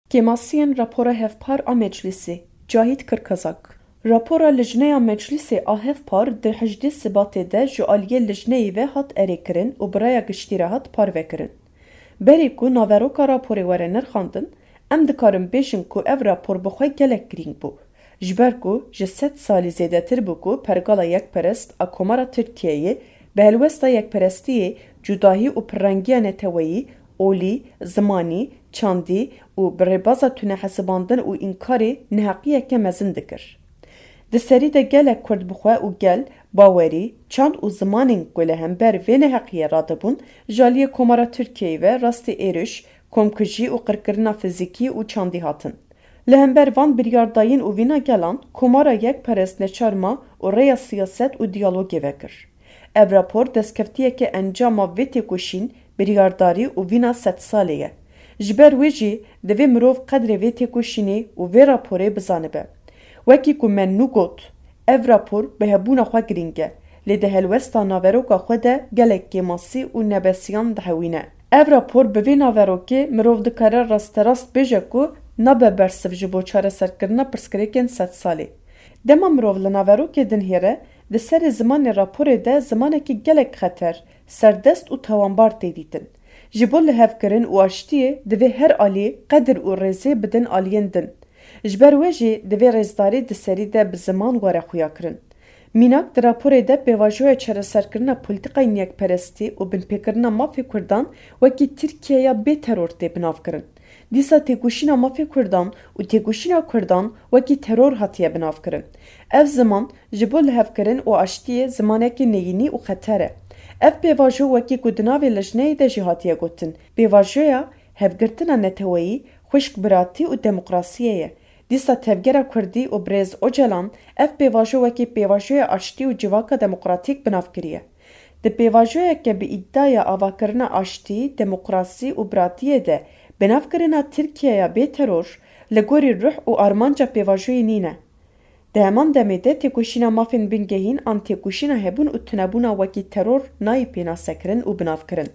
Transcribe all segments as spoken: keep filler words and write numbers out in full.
Kêmasiyên rapora hevpar a Meclîsê, Cahît Kirkazak. Rapora Lijneya Meclîsê a hevpar di hejdê Sibatê de ji aliyê lijneyê ve hat erêkirin û bi raya giştî re hat parvekirin. Berê ku naveroka raporê were nirxandin, em dikarin bêjin ku ev rapor bi xwe gelek girîng bû. Ji ber ku ji sed salî zêdetir bû ku pergala yekperest a Komara Tirkiyeyê bi helwesta yekperestiyê, cudahî û pirrengiya neteweyî, olî, zimanî, çandî û bi rêbaza tunehesibandin û înkarê neheqiyeke mezin dikir. Di serî de gelek Kurd bi xwe û gel, bawerî, çand û zimanên ku li hember vê neheqiyê radibûn, ji aliyê Komara Tirkiyeyê ve rastî êriş, komkujî û qirkirina fizîkî û çandî hatin. Li hember van biryardayîn û vîna gelan, Komara Yekperest neçar ma û rêya siyaset û diyalogê vekir. Ev rapor destkeftiyeke encama vê têkoşîn, biryardarî û vîna sedsalê ye. Ji ber wê jî divê mirov qedrê vê têkoşînê û vê raporê bizanibe. Wekî ku me nû got, ev rapor bi hebûna xwe girîng e, lê di helwesta naveroka xwe de gelek kêmasî û nebesiyan dihewîne. Ev rapor bi vê naverokê mirov dikare rasterast bêje ku nabe bersiv ji bo çareserkirina pirsgirêkên sedsalê. Dema mirov li naverokê dinihêre, di serê zimanê raporê de zimanekî gelek xeter, serdest û tawanbar tê dîtin. Ji bo lihevkirin û aştiyê divê her alî qedir û rêzê bidin aliyên din. Ji ber wê jî divê rêzdarî di serî de bi ziman were xuyakirin. Mînak, di raporê de pêvajoya çareserkirina polîtîkayên yekperestî û binpêkirina mafê Kurdan wekî Tirkiyeya bê teror tê binavkirin. Dîsa têkoşîna mafê Kurdan û têkoşîna Kurdan wekî teror hatiye binavkirin. Ev ziman ji bo lihevkirin û aştiyê zimanekî neyînî û xeter e. Ev pêvajo wekî ku di navê lijneyê de jî hatiye gotin, pêvajoya hevgirtina neteweyî, xwişk biratî û demokrasiyê ye. Dîsa tevgera Kurdî û birêz Ocalan ev pêvajo wekî pêvajoya aştî û civaka demokratîk bi nav kiriye. Di pêvajoyeke bi îdaya avakirina aştî, demokrasî û biratiyê de binavkirina Tirkiyeya bê teror li gorî ruh û armanca pêvajoyê nîne. Di heman demê de têkoşîna mafên bingehîn an têkoşîna hebûn û tunebûna wekî teror nayê pênasekirin û binavkirin.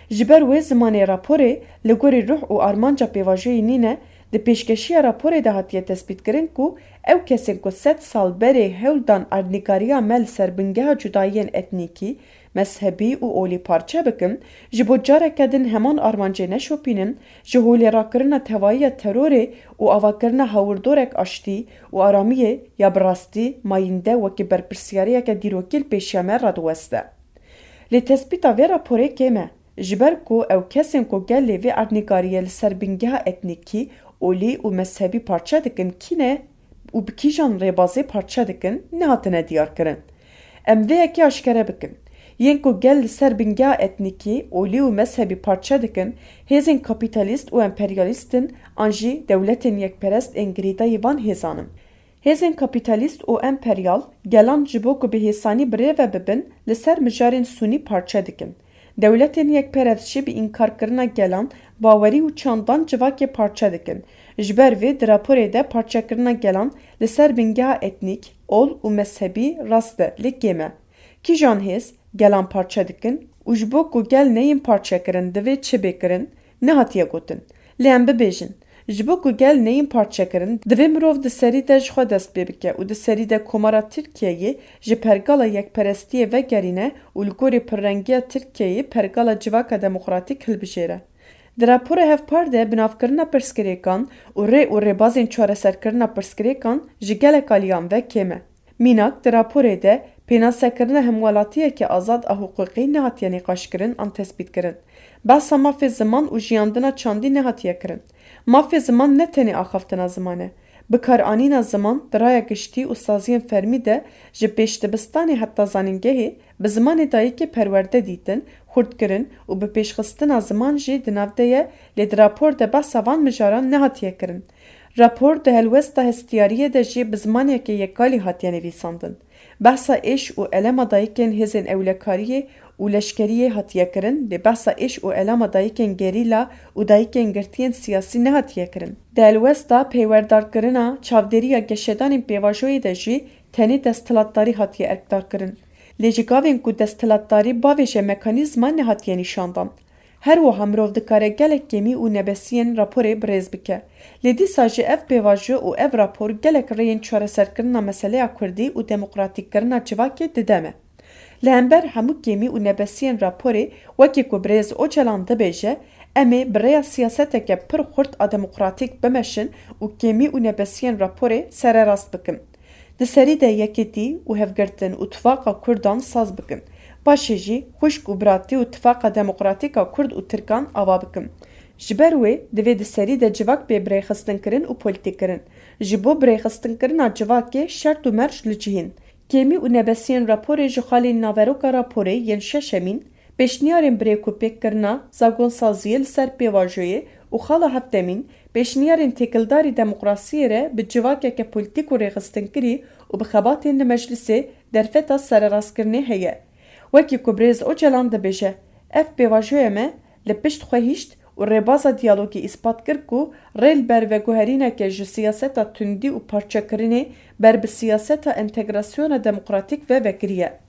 Ji ber wê zimanê raporê li gorî ruh û armanca pêvajoyê nîne, di pêşkeşiya raporê de hatiye tespîtkirin ku ew kesên ku sed sal berê hewl dan erdnîgariya me li ser bingeha cudayiyên etnîkî, mezhebî û olî parçe bikin, ji bo careke din heman armancê neşopînin, ji holê rakirina tevahiya terorê û avakirina hawirdorek aştî û aramiyê ya bi rastî mayînde wekî berpirsiyariyeke dîrokî li pêşiya me radiweste. Lê tespîta vê raporê kêm e, ji ber ku ew kesên ku gelê vê erdnîgariyê li ser bingeha etnîkî, olî û mezhebî parçe dikin kî ne û bi kîjan rêbazê parçe dikin, nehatine diyarkirin. Em vê yekê aşkere bikin. Yên ku gel li ser bingeha etnîkî, olî û mezhebî parçe dikin, hêzên kapîtalîst û emperyalîst in an jî dewletên yekperest ên girêdayî van hêzan in. Hêzên kapîtalîst û emperyal gelan ji bo ku bi hêsanî bi rê ve bibin, li ser mijarên sûnî parçe dikin. Dewletên yekperest jî bi înkarkirina gelan, bawerî û çandan civakê parçe dikin. Ji ber vê di raporê de parçekirina gelan li ser bingeha etnîk, ol û mezhebî rast e, lê kêm e. Kîjan hêz gelan parçe dikin û ji bo ku gel neyên parçekirin divê çi bê kirin, nehatiye gotin. Lê em bibêjin, ji bo ku gel neyên parçekirin, divê mirov di serî de ji xwe dest pê bike û di serî de Komara Tirkiyeyê ji pergala yekperestiyê vegerîne û li gorî pirrengiya Tirkiyeyê pergala civaka demokratîk hilbijêre. Di rapora hevpar de binavkirina pirsgirêkan û rê û rêbazên çareserkirina pirsgirêkan ji gelek aliyan ve kêm e. Mînak, di raporê de pênasekirina hemwelatiyeke azad a hiqûqî nehatiye nîqaşkirin an tespîtkirin. Behsa mafê ziman û jiyandina çandî nehatiye kirin. Mafê ziman ne tenê axaftina ziman e. Bikaranîna ziman di raya giştî û saziyên fermî de ji pêşdibistanê heta zanîngehê bi zimanê dayikê perwerde dîtin, xurtkirin û bi pêşxistina ziman jî di nav de ye, lê di rapor de behsa van mijaran nehatiye kirin. Rapor di helwesta hestiyariyê de jî bi zimaneke yekalî hatiye nivîsandin. Behsa êş û elema dayikên hêzên ewlekariyê û leşkeriyê hatiye kirin, lê behsa êş û elama dayikên gerîla û dayikên girtiyên siyasî nehatiye kirin. Di helwesta peywerdarkirina çavdêriya geşedanên pêvajoyê de jî tenê desthilatdarî hatiye erkdarkirin. Lê ji gavên ku desthilatdarî bavêje mekanîzma nehatiye nîşandan. Her wiha mirov dikare gelek kêmî û nebesiyên raporê bi rêz bike. Lê dîsa jî ev pêvajo û ev rapor gelek rêyên çareserkirina meseleya kurdî û demokratîkkirina civakê dide me. Li hember hemû kêmî û nebesiyên raporê, wekî ku birêz Ocalan dibêje, em ê bi rêya siyaseteke pir xurt a demokratîk bimeşin û kêmî û nebesiyên raporê sererast bikin. Di serî de yekêtî û hevgirtin û tifaqa kurdan saz bikin. Paşê jî xwişk û biratî û tifaqa demokratîk a kurd û tirkan ava bikin. Ji ber wê divê di serî de civak bê birêxistinkirin û polîtîkkirin. Ji bo birêxistinkirina civakê şert û merc li cihîn. Kêmî û nebesiyên raporê ji xalên naveroka raporê yên şeşemîn, pêşniyarên birêkûpêkkirina zagonsaziyê li ser pêvajoyê û xala heftemîn, pêşniyarên têkildarî demokrasiyê re bi civakeke polîtîk û rêxistinkirî û bi xebatên li meclisê derfeta sererastkirinê heye. Wekî ku birêz Ocalan dibêje, ev pêvajoya me li pişt xwe hişt û rêbaza diyalogê îspat kir ku rê li ber veguherîneke ji siyaseta tundî û parçekirinê ber bi siyaseta entegrasyona demokratîk ve vekiriye.